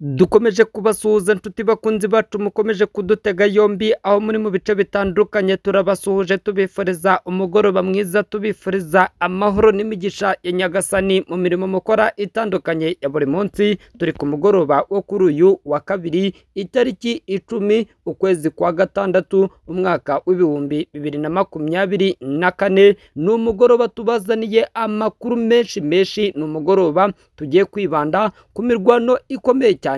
Dukomeje kubasuhuza nshuti bakunzi bacu mukomeje kudutega yombi aho muri mu bice bitandukanye, turabasuhuje tubifuriza umugoroba mwiza, tubifuriza amahoro n'imigisha ya Nyagasani mu mirimo mukora itandukanye ya buri munsi. Turi ku mugoroba wo kuri uyu wa kabiri, itariki 10 ukwezi kwa gatandatu umwaka w'2024. Ni umugoroba tubazaniye amakuru menshi menshi, ni umugoroba tugiye kwibanda ku mirwano ikomeye cyane,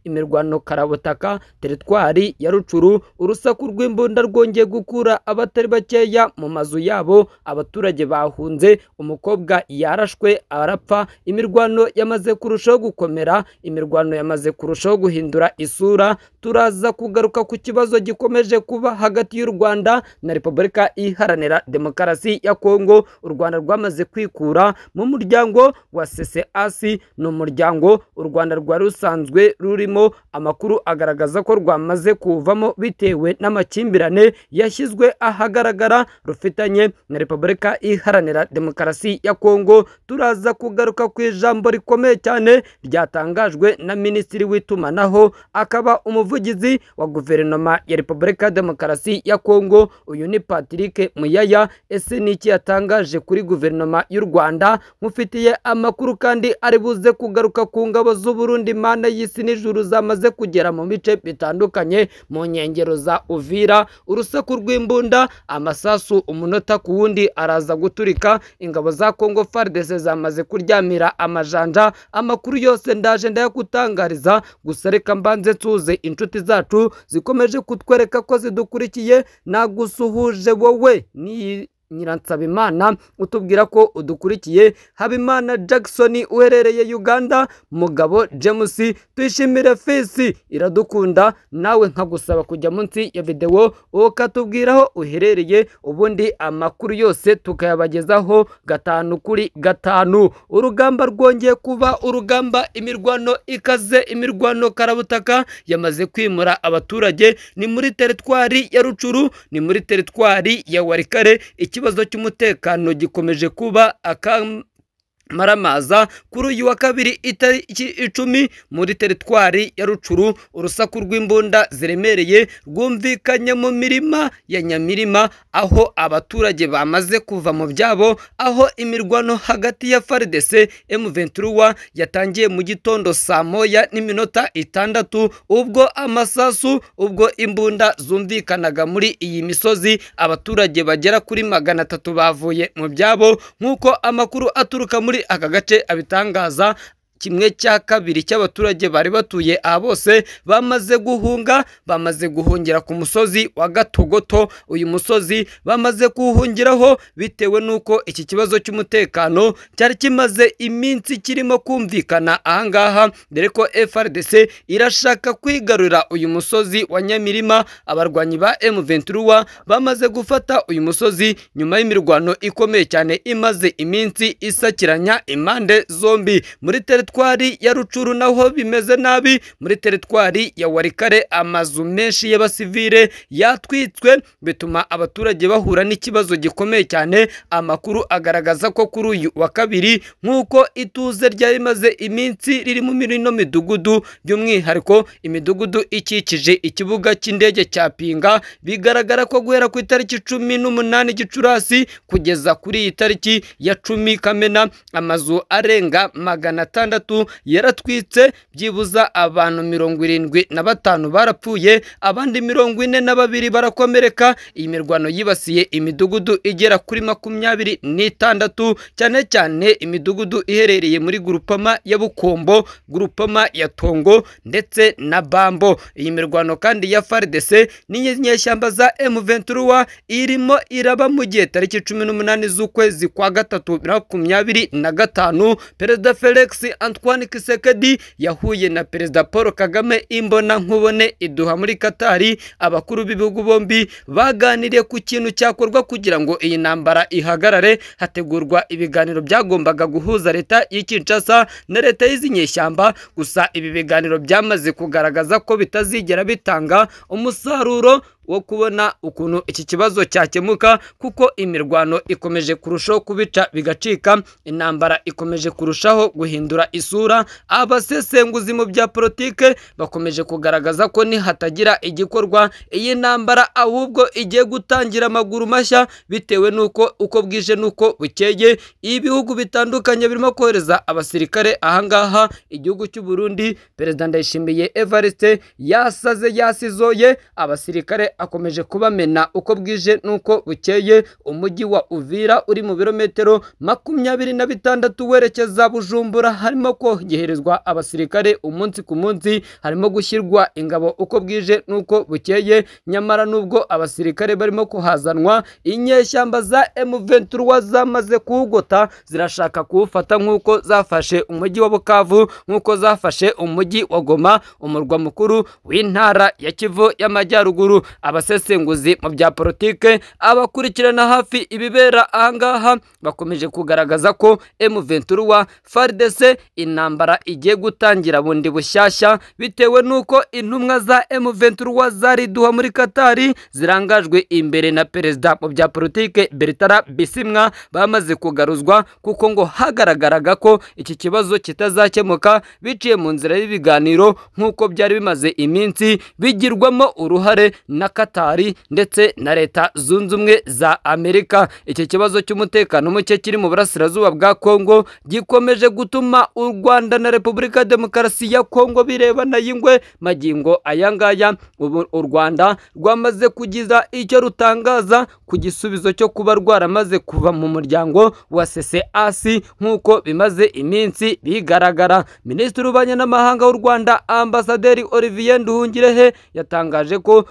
imirwano karabutaka teritwari ya Rucuru. Urusaku rw'imbunda rwongeye gukura abatari bakeya mu mazu yabo, abaturage bahunze, umukobwa yarashwe arapfa. Imirwano yamaze kurushaho gukomera, imirwano yamaze kurushaho guhindura isura. Turaza kugaruka ku kibazo gikomeje kuba hagati y'u Rwanda na Repubulika Iharanira Demokarasi ya Kongo. U Rwanda rwamaze kwikura mu muryango wa CCAC, ni umuryango u Rwanda rwari rusanzwe rurimo. Amakuru agaragaza ko rwamaze kuvamo bitewe n'amakimbirane yashyizwe ahagaragara rufitanye na Repubulika Iharanira Demokarasi ya Kongo. Turaza kugaruka ku ijambo rikomeye cyane ryatangajwe na Minisitiri w'itumanaho akaba umuvugizi wa Guverinoma ya Repubulika Demokarasi ya Kongo, uyu ni Patrick Muyaya. Ese ni iki yatangaje kuri Guverinoma y'u Rwanda? Mufitiye amakuru kandi ari buze kugaruka ku ngabo z'u Burundi mana y'isi n'ijuru zamaze kugera mu bice bitandukanye mu nkengero za Uvira. Urusaku rw'imbunda, amasasu umunota ku wundi araza guturika. Ingabo za Kongo FARDC zamaze kuryamira amajanja. Amakuru yose ndaje ndayakutangariza, gusa reka mbanze nsuze inshuti zacu zikomeje kutwereka ko zidukurikiye. Nagusuhuje wowe ni Nyiransabimana utubwira ko udukurikiye, Habimana Jackson uherereye Uganda, Mugabo James, Tuyishimire Fisi Iradukunda, nawe nkagusaba kujya munsi ya videwo ukatubwiraho uherereye, ubundi amakuru yose tukayabagezaho 5 kuri 5. Urugamba rwongeye kuba urugamba, imirwano ikaze, imirwano karabutaka yamaze kwimura abaturage. Ni muri teritwari ya Rucuru, ni muri teritwari ya Warikare. Ikibazo cy'umutekano gikomeje kuba akamaramaza. Kuri uyu wa kabiri itariki 10 muri teritwari ya Rucuru, urusaku rw'imbunda ziremereye rwumvikanye mu mirima ya Nyamirima, aho abaturage bamaze kuva mu byabo, aho imirwano hagati ya FARDC M23 yatangiye mu gitondo saa 1:06, ubwo amasasu, ubwo imbunda zumvikanaga muri iyi misozi. Abaturage bagera kuri 300 bavuye mu byabo, nk'uko amakuru aturuka muri aka gace abitangaza. Kimwe cya kabiri cy'abaturage bari batuye aha bose bamaze guhunga, bamaze guhungira ku musozi wa Gatogoto. Uyu musozi bamaze kuwuhungiraho bitewe n'uko iki kibazo cy'umutekano cyari kimaze iminsi kirimo kumvikana ahangaha, dore ko FARDC irashaka kwigarurira uyu musozi wa Nyamirima. Abarwanyi ba M23 bamaze gufata uyu musozi nyuma y'imirwano ikomeye cyane imaze iminsi isakiranya impande zombi. Muri teritwari ya Rucuru naho bimeze nabi. Muri teritwari ya Warikare amazu menshi y'abasivile yatwitswe, bituma abaturage bahura n'ikibazo gikomeye cyane. Amakuru agaragaza ko kuri uyu wa kabiri, nk'uko ituze ryari rimaze iminsi riri mu mirino midugudu, by'umwihariko imidugudu ikikije ikibuga cy'indege cya Pinga, bigaragara ko guhera ku itariki 18 Gicurasi kugeza kuri iyi tariki ya 10 Kamena, amazu arenga 600 yaratwitse, byibuza abantu 75 barapfuye, abandi 42 barakomereka. Iyi mirwano yibasiye imidugudu igera kuri 26, cyane cyane imidugudu iherereye muri Gurupama ya Bukombo, Gurupama ya Tongo ndetse na Bambo. Iyi mirwano kandi ya FARDC n'inyeshyamba za M23 irimo iraba mu gihe tariki 18 z'ukwezi kwa gatatu 2025 Perezida Felix Antoine Tshisekedi yahuye na Perezida Paul Kagame imbona nkubone iduha muri Katari. Abakuru b'ibihugu bombi baganiriye ku kintu cyakorwa kugira ngo iyi ntambara ihagarare. Hategurwa ibiganiro byagombaga guhuza leta y'i Kinshasa na leta y'izi nyeshyamba, gusa ibi biganiro byamaze kugaragaza ko bitazigera bitanga umusaruro. wo kubona ukuntu iki kibazo cyakemuka, kuko imirwano ikomeje kurushaho kubica bigacika, intambara ikomeje kurushaho guhindura isura. Abasesenguzi mu bya politike bakomeje kugaragaza ko nihatagira igikorwa iyi ntambara ahubwo igiye gutangira amaguru mashya, bitewe n'uko uko bwije n'uko bukeye ibihugu bitandukanye birimo kohereza abasirikare ahangaha. Igihugu cy'u Burundi, Perezida Ndayishimiye Evariste yasaze yasizoye, abasirikare akomeje kubamena uko bwije n'uko bukeye. Umujyi wa Uvira uri mu birometero 26 werekeza Bujumbura, harimo kongerezwa abasirikare umunsi ku munsi, harimo gushyirwa ingabo uko bwije n'uko bukeye. Nyamara nubwo abasirikare barimo kuhazanwa, inyeshyamba za M23 zamaze kuwugota, zirashaka kuwufata nk'uko zafashe umujyi wa Bukavu, nk'uko zafashe umujyi wa Goma, umurwa mukuru w'intara ya Kivu y'Amajyaruguru. Abasesenguzi mu bya politike, abakurikirana hafi ibibera ahangaha, bakomeje kugaragaza ko M23 FARDC intambara igiye gutangira bundi bushyashya, bitewe n'uko intumwa za M23 zari Doha muri Katari zirangajwe imbere na perezida mu bya politike Bertrand Bisimwa bamaze kugaruzwa, kuko ngo hagaragaraga ko iki kibazo kitazakemuka biciye mu nzira y'ibiganiro nk'uko byari bimaze iminsi bigirwamo uruhare na Katari ndetse na Leta Zunze Ubumwe za Amerika. Iki kibazo cy'umutekano muke kiri mu burasirazuba bwa Kongo gikomeje gutuma u Rwanda na Repubulika Demokarasi ya Kongo birebana y'ingwe. Magingo aya ngaya ubu u Rwanda rwamaze kugiza icyo rutangaza ku gisubizo cyo kuba rwaramaze kuva mu muryango wa CCAC nk'uko bimaze iminsi bigaragara. Minisitiri w'Ububanyi n'Amahanga w'u Rwanda Ambasaderi Olivier Nduhungirehe yatangaje ko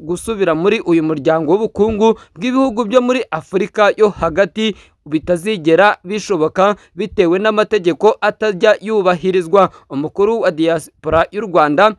gusubira muri uyu muryango w'ubukungu bw'ibihugu byo muri Afurika yo hagati bitazigera bishoboka bitewe n'amategeko atajya yubahirizwa. Umukuru wa diaspora y'u Rwanda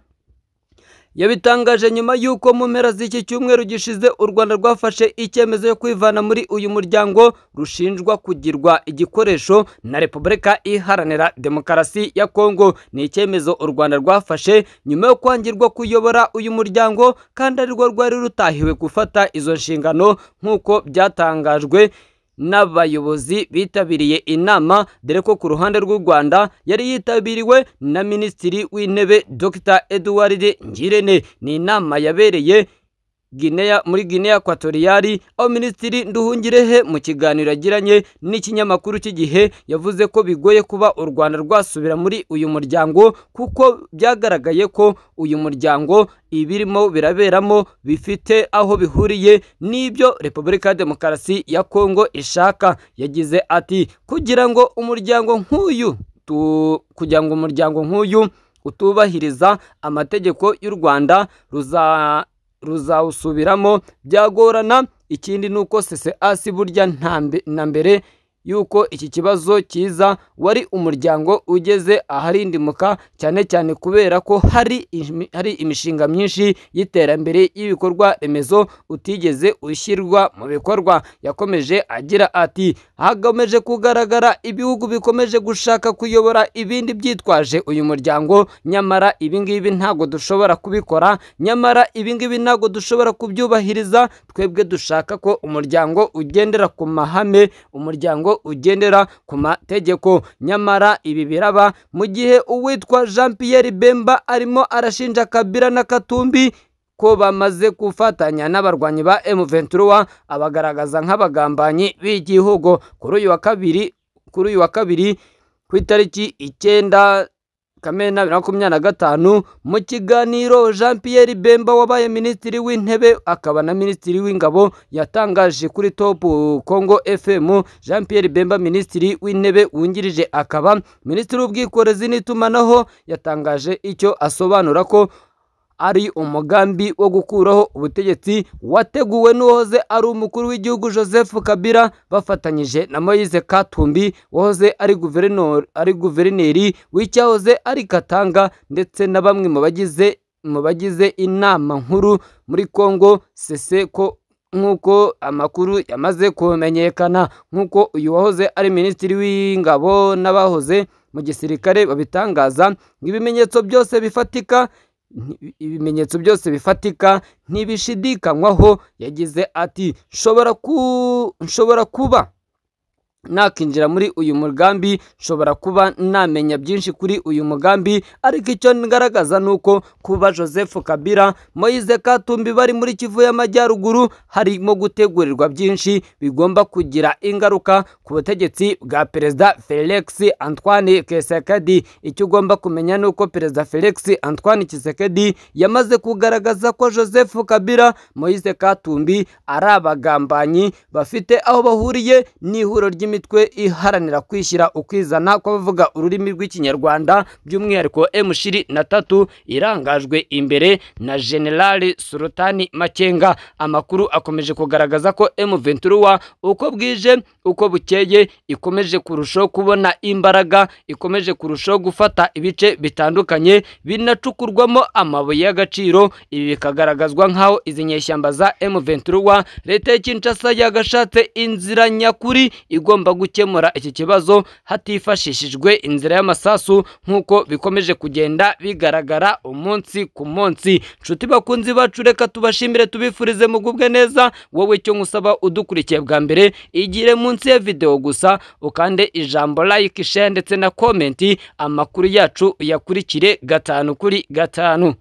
yabitangaje nyuma y'uko mu mpera z'iki cyumweru gishize u Rwanda rwafashe icyemezo cyo kwivana muri uyu muryango rushinjwa kugirwa igikoresho na Repubulika Iharanira Demokarasi ya Kongo. Ni icyemezo u Rwanda rwafashe nyuma yo kwangirwa kuyobora uyu muryango, kandi arirwo rwari rutahiwe gufata izo nshingano nk'uko byatangajwe n'abayobozi bitabiriye inama, dore ko ku ruhande rw'u Rwanda yari yitabiriwe na Minisitiri w'Intebe Dr Edouard Ngirente. Ni inama yabereye Guinea, muri Guinea Equatorial, aho Minisitiri Nduhungirehe mu kiganiro yagiranye n'ikinyamakuru cy'Igihe yavuze ko bigoye kuba u Rwanda rwasubira muri uyu muryango, kuko byagaragaye ko uyu muryango ibirimo biraberamo bifite aho bihuriye n'ibyo Repubulika ya Demokarasi ya Kongo ishaka. Yagize ati kugira ngo umuryango nk'uyu utubahiriza amategeko y'u Rwanda ruzawusubiramo byagorana. Ikindi nuko CCAC burya na mbere yuko iki kibazo kiza wari umuryango ugeze aharindimuka, cyane cyane kubera ko hari imishinga myinshi y'iterambere y'ibikorwa remezo utigeze ushyirwa mu bikorwa. Yakomeje agira ati hagomeje kugaragara ibihugu bikomeje gushaka kuyobora ibindi byitwaje uyu muryango, nyamara ibingibi ntabwo dushobora kubikora, nyamara ibingibi ntabwo dushobora kubyubahiriza. Twebwe dushaka ko umuryango ugendera ku mahame, umuryango ugendera ku mategeko. Nyamara ibi biraba mu gihe uwitwa Jean Pierre Bemba arimo arashinja Kabila na Katumbi ko bamaze gufatanya n'abarwanyi ba M23, abagaragaza nk'abagambanyi b'igihugu. Kuri uyu wa kabiri ku itariki 9 Kamena 2025, mu kiganiro Jean Pierre Bemba wabaye Minisitiri w'Intebe akaba na Minisitiri w'Ingabo yatangaje kuri Top Congo FM, Jean Pierre Bemba Minisitiri w'Intebe wungirije akaba Minisitiri w'Ubwikorezi n'Itumanaho yatangaje icyo asobanura ko ari umugambi wo gukuraho ubutegetsi wateguwe n'uwahoze ari umukuru w'igihugu Joseph Kabila bafatanyije na Moise Katumbi wahoze ari guverineri w'icyahoze ari Katanga, ndetse na bamwe mu bagize inama nkuru muri Congo Seseko, nk'uko amakuru yamaze kumenyekana. Nk'uko uyu wahoze ari Minisitiri w'Ingabo n'abahoze mu gisirikare babitangaza, ibimenyetso byose bifatika Ibimenyetso byose bifatika ntibishidikanywaho. Yagize ati nshobora kuba nakinjira muri uyu mugambi, nshobora kuba namenya byinshi kuri uyu mugambi, ariko icyo ngaragaza ni uko kuba Joseph Kabila, Moise Katumbi bari muri Kivu y'Amajyaruguru harimo gutegurirwa byinshi bigomba kugira ingaruka ku butegetsi bwa Perezida Felix Antoine Tshisekedi. Icyo ugomba kumenya ni uko Perezida Felix Antoine Tshisekedi yamaze kugaragaza ko Joseph Kabila, Moise Katumbi ari abagambanyi bafite aho bahuriye n'ihuriro ry'imitwe iharanira kwishyira ukwizana kw'abavuga ururimi rw'Ikinyarwanda, by'umwihariko M23 irangajwe imbere na General Sultani Makenga. Amakuru akomeje kugaragaza ko M23 uko bwije uko bukeye ikomeje kurushaho kubona imbaraga, ikomeje kurushaho gufata ibice bitandukanye binacukurwamo amabuye y'agaciro. Ibi bikagaragazwa nk'aho izi nyeshyamba za M23 leta ya Kinshasa yagashatse inzira nyakuri igomba gukemura iki kibazo hatifashishijwe inzira y'amasasu, nk'uko bikomeje kugenda bigaragara umunsi ku munsi. Nshuti bakunzi bacu, reka tubashimire tubifurize mugubwe neza. Wowe cyo nkusaba udukurikiye bwa mbere, igire munsi ya video gusa ukande ijambo like, share ndetse na comment, amakuru yacu uyakurikire 5 kuri 5.